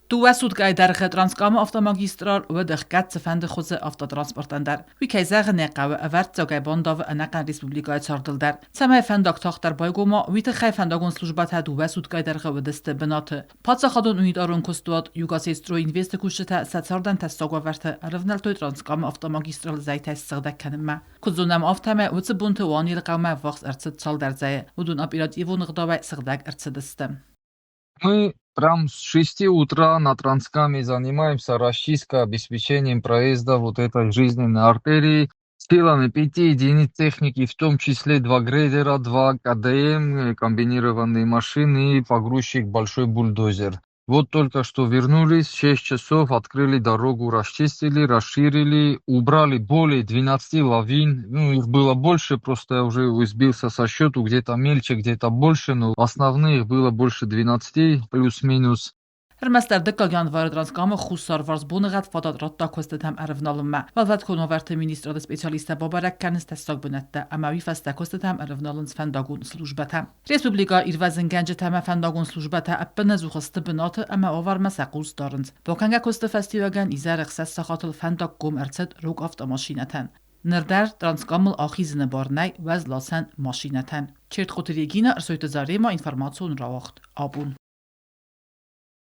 Дыууӕ суткӕйы дӕргъы Транскамы автомагистраль уыд ӕхгӕд цыфӕнды хуызы автотранспортӕн дӕр. Уый, кӕй зӕгъын ӕй хъӕуы, ӕвӕрццагӕй бандавы ӕнӕхъӕн республикӕйы цардыл дӕр. Цӕмӕй фӕндаг тагъддӕр байгома, уый тыххӕй фӕндагон службӕтӕ дыууӕ суткӕйы дӕргъы уыдысты бынаты. Паддзахадон унитарон куыстуат Югосетстройинвест-ы кусджытӕ сӕ цардӕн тӕссаг уавӕрты ӕрывнӕлдтой Транскамы автомагистраль зӕйтӕй ссыгъдӕг кӕнынмӕ. Куыд зонӕм, афтӕмӕй уыцы бонты Уанелы хъӕумӕ ӕввахс ӕрцыд цалдӕр зӕйы. Уыдон оперативон ӕгъдауӕй сыгъдӕг ӕрцыдысты. Мы прям с 6 утра на Транскаме занимаемся расчисткой, обеспечением проезда вот этой жизненной артерии силами пяти единиц техники, в том числе два грейдера, два КДМ, комбинированные машины и погрузчик большой бульдозер. Вот только что вернулись, 6 часов, открыли дорогу, расчистили, расширили, убрали более 12 лавин. Ну, их было больше, просто я уже сбился со счету, где-то мельче, где-то больше, но основных было больше 12, плюс-минус. Ӕрмӕстдӕр дыккаг январы Транскамы Хуссарварс боныгъӕд фадат радта куыстытӕм ӕрывналынмӕ. Уӕлвӕткон уавӕрты министрады специалисттӕ бабӕрӕг кӕнынц тӕссаг бынӕттӕ ӕмӕ уый фӕстӕ куыстытӕм ӕрывналынц фӕндагон службӕтӕ. Республикӕ ирвӕзынгӕнджытӕ ӕмӕ фӕндагон службӕтӕ ӕппынӕдзух сты бынаты ӕмӕ уавӕрмӕ сӕ хъус дарынц. Бакӕнгӕ куысты фӕстиуӕгӕн изӕры ӕхсӕз сахатыл фӕндаг гом ӕрцыд рог автомашинӕтӕн. Ныр дӕр Транскамыл ахизыны бар нӕй уӕзласӕн машинӕтӕн. Чертхъоты Регина, Ӕрсойты Зарема, информацион рауагъд. Абон.